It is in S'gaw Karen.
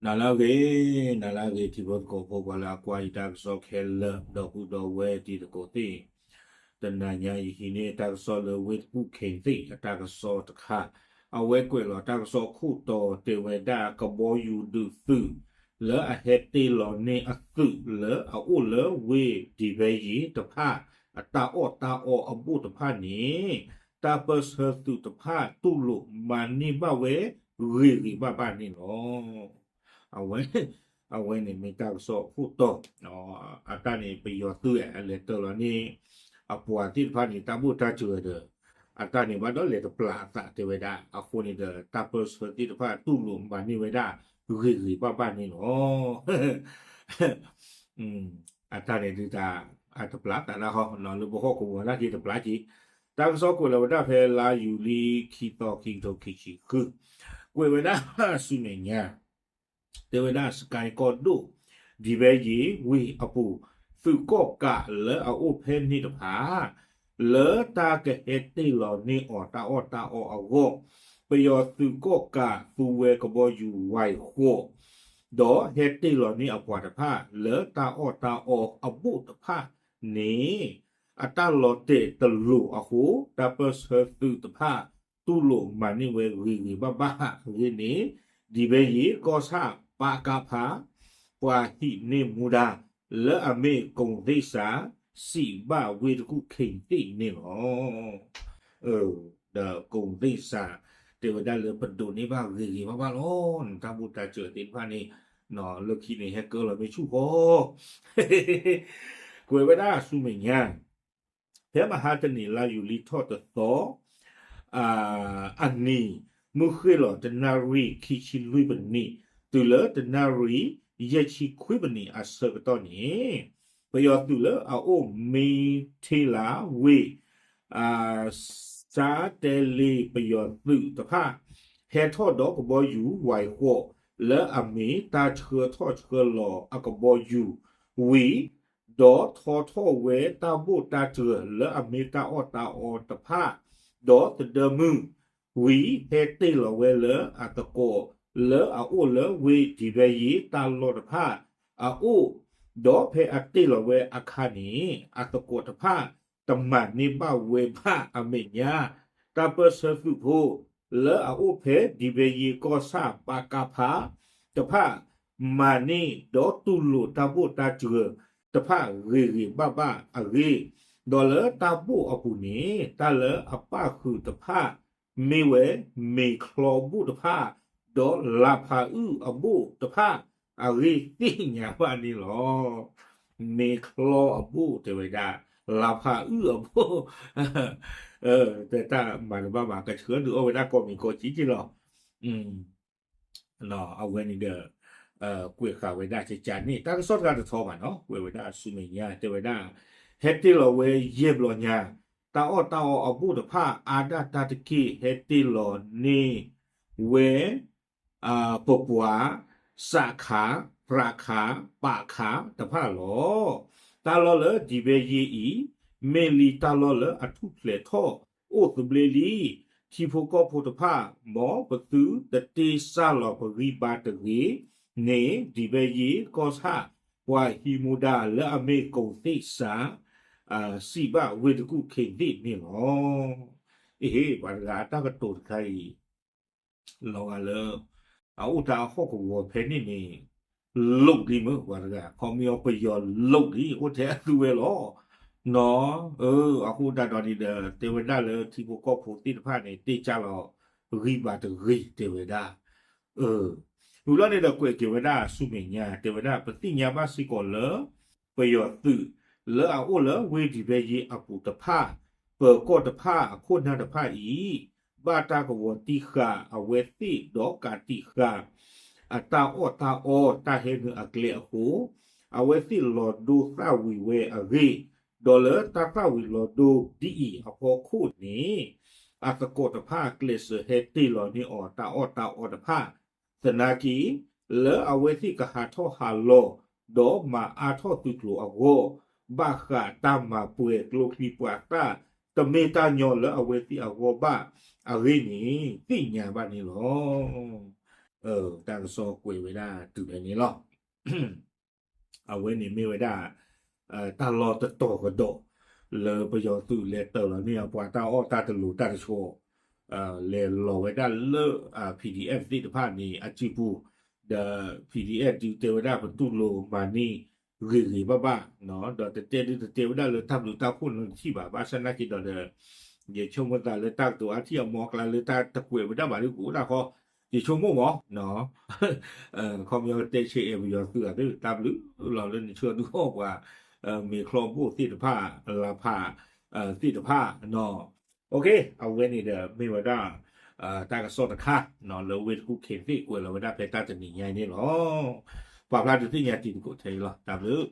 နၤလၢအဂ့ၤ, နၤလၢအဂ့ၤ ထံဖိသကိးဖိ ပှၤလၢအကွၢ်ယတၢ်ကစီၣ်ခဲလၢာ် ဒီပုၢ်ဒီဝဲၢ်တံၤသကိးသ့ၣ်, တနၤညါယဟံးန့ၢ်တၢ်ကစီၣ်လၢဝ့ၢ်တကူၣ်ခ့သ့ၣ်အတၢ်ကစီၣ်တခါ, အဝဲကွဲးလီၤတၢ်ကစီၣ်ခိၣ်တီတဲဝဲဒၣ် ကဘီယူၤဒုးသုး လၢအဟဲတ့ၢ်လီၤန့ၢ်အသုးလၢအအိၣ်လၢဝ့ၢ်ဒံးဘဲယံၤတဖၣ် အတၢ်အီၣ်တၢ်အီအဘူၣ်တဖၣ်န့ၣ် တၢ်ပၢၢ်ဆၢသုးတဖၣ်တူၢ်လိာ်မၤန့ၢ်ဘၣ်ဝဲဂ့ၤဂ့ၤဘၣ်ဘၣ်န့ၣ်လီၤ. အဝဲ, အဝဲန့ၣ်မ့ၢ်တၢ်ကစီၣ်ခိၣ်တီ, အတၢ်န့ၣ်ပယီၤသုးအလဲၤတ့ၢ်လီၤန့ၢ် အပှၤသ့ၣ်တဖၣ်န့ၣ် တၢ်ဘူၣ်တၢ်စၢၤဒီး အတၢ်န့ၣ်ဘၣ်ဒီးလဲၤတပျးအသးတဲဝဲဒၣ် အဃိန့ၣ်ဒီး တၢ်ပၢၢ်ဆၢသ့ၣ်တဖၣ်တူၢ်လိာ်မၤန့ၢ်ဝဲဒၣ်ဂ့ၤဂ့ၤဘၣ်ဘၣ်န့ၣ်လီၤ. အတၢ်န့ၣ်ဒုးတၢ် အတပျးသးနၢ်ဟီ လၢပဟီၣ်ကဝီၤနာ်က့တပျးက့ၤ, တၢ်ကစီၣ်ကွဲးလီၤဝဲဒၣ်ဖဲလါယူၤလံခံသီ ခံကထိခံဆံဃု, ကွဲးဝဲဒၣ်ဆူမဲာ်ညါ တဲဝဲဒၣ် စကဲကီၢ်ဒိၣ် ဒံးဘဲယံၤဝ့ၢ်အပူၤ သုးကီၣ်ကးလၢအအိၣ်ဖဲန့ၣ်တဖၣ် လၢတၢ်ကဟဲတ့ၢ်လီၤန့ၢ်အီၤတၢ်အီၣ်တၢ်အီအဂီၢ်, ပယီၤသုးကီၣ်ကးသူဝဲကဘီယူၤဝဲဃိး ဒီးဟဲတ့ၢ်လီၤန့ၢ်အပှၤတဖၣ် လၢတၢ်အီၣ်တၢ်အီအဘူၣ်တဖၣ်န့ၣ် အတၢ်လီၤတဲာ်တလိၤအဃိ တၢ်ပၢၢ်ဆၢသုးတဖၣ် တူၢ်လိာ်မၤန့ၢ်ဝဲဂ့ၤဂ့ၤဘၣ်ဘၣ်အဂ့ၢ်န့ၣ်, ဒံးဘဲယံၤကီၢ်ဆၣ် ပကဖ ပှၤဟံးန့ၢ်မူဒါ လၢအမ့ၢ်ကိၣ်သ့ၣ်စး စံးဘၣ်ဝ့ၢ်တကူၣ်ခ့သ့ၣ်န့ၣ်လီၤ. ဒီးကိၣ်သ့ၣ်စး တဲဝဲဒၣ်လၢပဒိးန့ၢ်ဘၣ်ဂ့ၤဂ့ၤဘၣ်ဘၣ်လီၤ. တၢ်ဘူၣ်တၢ်စၢၤသ့ၣ်တဖၣ်န့ၣ် လၢခံန့ၣ် ဟဲကၢလီၤမ့ၢ်ဆူၣ်ဃီ ကွဲးဝဲဒၣ်ဆူမဲာ်ညါ ဖဲမဟါတနံၤ လါယူၤလံထီၣ်တသီ အနံၤ မုၢ်ဃ့ၢ်လီၤတနၣ်ရံၣ်ခံဆံလွံၢ်ပနံး တုၤလၢတနၣ်ရံၣ်ယဲၢ်ဆံခွံပနံးအဆၢကတီၢ်န့ၣ်, ပယီၤသုးလၢအအိၣ်မ့ၢ်ထ့လးဝ့ၢ် စါတဲလ့ပယီၤသုးတဖၣ် ဟဲထီၣ်ဒီးကဘီယူၤဝဲဃိး လၢအမ့ၢ်တၢ်ဆှၢထီၣ်ဆှၢလီၤအကဘီယူၤဝံၤ ဒီးထီထီၣ်ဝဲတၢ်ဘူၣ်တၢ်စၢၤလၢအမ့ၢ်တၢ်အီၣ်တၢ်အီတဖၣ် ဒီးသဒၢမုၢ်ဝံၤ ဟဲတ့ၢ်လီၤဝဲလၢအသကိးလၢအအိၣ်လၢဝ့ၢ်ဒံးဘဲယံၤတၢ်လီၢ်တဖၣ်အအိၣ်, ဒီးဖဲအတ့ၢ်လီၤဝဲအခါန့ၣ် အသကိးတဖၣ် တမၤန့ၢ်ဘၣ်ဝဲဘၣ်အမဲာ်ညါ တၢ်ပၢၢ်ဆၢသုးဖိ လၢအအိၣ်ဖဲဒံးဘဲယံၤကီၢ်ဆၣ် ပကဖ တဖၣ် မၤန့ၢ်ဒီးတူၢ်လိာ်တၢ်ဘူၣ်တၢ်စၢၤတဖၣ်ဂ့ၤဂ့ၤဘၣ်ဘၣ်အဂ့ၢ်, ဒီးလၢတၢ်ဘူၣ်အပူၤန့ၣ် တၢ်လၢအပၣ်ဃုာ်တဖၣ် မ့ၢ်ဝဲမ့ၤချီဘူၣ်တဖၣ်, ဒီးလါဖးအုၣ်အဘူၣ်တဖၣ်အဂ့ၢ်သ့ၣ်ညါဘၣ်န့ၣ်လီၤ. မ့ၤချီအဘူၣ်တဲဝဲဒၣ်, လါဖးအုၣ်အဘူၣ် တၢ်မၤတဘၣ်မၤ ကဆှၢဒုးအီၣ်ဝဲဒၣ်ကီၢ်မ့ၤကီၢ်ကၠံက့လီၤ. အဝဲန့ၣ်ဒီး ကွဲးဃာ်ဝဲဒၣ်ကကန့ၣ် တၢ်ကစီၣ်တဂၤတထီဘၣ်နီၤ ကွဲးဝဲဒၣ်ဆူမဲာ်ညါ တဲဝဲဒၣ် ဟဲတ့ၢ်လီၤဝဲယဲၢ်ဘျီညါ တၢ်အီၣ်တၢ်အီအဘူၣ်တဖၣ် အါဒၣ်တၢ်တက့ၢ် ဟဲတ့ၢ်လီၤန့ၢ်ဝဲ ပပှၤ စးခး ပြးခး ပးခးတဖၣ်လီၤ. တၢ်လီၢ်လၢဒံးဘဲယ့အံၤ မ့ၢ်လံတၢ်လီၢ်လၢအထူၣ်ဖျဲးထီၣ်အိၣ်သဘျ့လံ. ထံဖိကီၢ်ဖိတဖၣ် မ်ပသုတတ့စၢ်လီၤပဂံၢ်ဘါတဂ့ၤန့ၣ် ဒံးဘဲယ့ကီၢ်ဆၣ် ပှၤဟံးမူဒါလၢအမ့ၢ်ကိၣ်သ့ၣ်စး စံးဘၣ်ဝ့ၢ်တကူၣ်ခ့သ့ၣ်န့ၣ်လီၤ. အဟ့ၣ် ပှၤတဂၤအတၢ်ကတိၤတခါအံၤ လီၤဂာ်လၢ အအိၣ်တၢ်အဟီၣ်ကဝီၤဖဲန့ၣ်န့ၣ် လိၣ်လံမ့ၢ်ပှၤတဂၤ ခီမ့ၢ်အီၤပယီၤလိၣ်လံ အိၣ်ထဲအသုဝဲလီၤ. နီၤ အဃိသတးဒီးန့ၣ်ဒီး တဲဝဲဒၣ်လၢထံဖိကီၢ်ဖိသ့ၣ်တဖၣ်န့ၣ် တ့စၢ်လီၤဂံၢ်ဘါတဂ့ၤ တဲဝဲဒၣ် ဝံၤလီၤန့ၣ်ဒီးကွဲးက့ၤဝဲဒၣ်ဆူမဲာ်ညါ တဲဝဲဒၣ် ပသ့ၣ်ညါဘၣ်စ့ၢ်ကီးလၢ ပယီၤသုး လၢအအိၣ်လၢဝ့ၢ်ဒံးဘဲယ့အပူၤတဖၣ် ပၢၤကီၢ်တဖၣ်အခိၣ်နၢ်တဖၣ်အံၤ ဘၣ်တၢ်ကဝီၤတံၢ်ဃာ်အဝဲသ့ၣ်ဒီးကးတံာ်ဃာ် အတၢ်အီၣ်တၢ်အီတၢ်ဟဲနုာ်အကျဲအဃိ အဝဲသ့ၣ်လီၤဒိသၣ်ဝံၤဝဲအဂ့ၢ် ဒီးလၢတၢ်သၣ်ဝံၤလီၤဒိဒ်အံၤအဖီခိၣ်န့ၣ် အသကိးတဖၣ်ကျဲးစၢးဟဲတ့ၢ်လီၤန့ၢ်အီၤတၢ်အီၣ်တၢ်အီတဖၣ် သနာ်က့ လၢအဝဲသ့ၣ်ကဟးထီၣ်ဟးလီၤ ဒီးမၤအါထီၣ်သုးကျိၤအဂီၢ် ဘၣ်ဃးတၢ်မၤပှဲၤကျိချံပှၤသၣ် တမ့ၢ်တၢ်ညီလၢအဝဲသ့ၣ်အဂီၢ်ဘၣ်အဂ့ၢ်န့ၣ် သ့ၣ်ညါဘၣ်န့ၣ်လီၤ. တၢ်ကစီၣ်ကွဲးဝဲဒၣ်တုၤဖဲန့ၣ်လီၤ. အဝဲန့ၣ်မ့ၢ်ဝဲဒၣ် တၢ်လီၢ်တတီၤကဒီး လၢပယီၤသုးလဲၤတၢၤလီၤန့ၢ်အပှၤတၢ်အီၣ်တၢ်တလိၤတၢ်တဆီ လဲၤလီၤဝဲဒၣ်လၢ P D F သ့ၣ်တဖၣ်န့ၣ် အစုပူၤ ဒီး P D F ဒုးတဲဝဲဒၣ်ပတူၢ်လိာ်မၤန့ၢ်ဂ့ၤဂ့ၤဘၣ်ဘၣ်, ဒီးတတဲဒုတတဲဝဲဒၣ်လၢတၢ်ဘျုးတၢ်ဖှိၣ်နီတထံၣ်ဘၣ်, ဘၣ်ဆၣ်နာ်က့ဒီးဒီး ယဆိကမိၣ်သးလၢတၢ်ကတိၤအါထံၣ်အမီကျါလၢတၢ်တကွဲးဝဲဒၣ်ဘၣ်ဒ်ကအိၣ်ဒၣ်ဃီ, ယဆိကမိၣ်မး ခီပညီတဲဆဲးအဲၣ်ပယီၤသုးအသုး တၢ်ဘျုးလီၤလၢနဆှၢဒုးအီၣ်ပှၤ မ့ၤချီဘိၣ်သ့ၣ်တဖၣ် လါဖး သ့ၣ်တဖၣ်နီၤ. အဝဲန့ၣ်ဒီးမ့ၢ်ဝဲဒၣ် တၢ်ကစီၣ်တခါ လၢဝ့ၢ်တကူၣ်ခ့သ့ၣ်ကွဲးလီၤဝဲဒၣ်ဖဲတၢ်တနံၤညါအံၤန့ၣ်လီၤ. ပာ်ဖျါဒုးသ့ၣ်ညါတံၤသကိးထဲအံၤလီၤ. တၢ်ဘျုး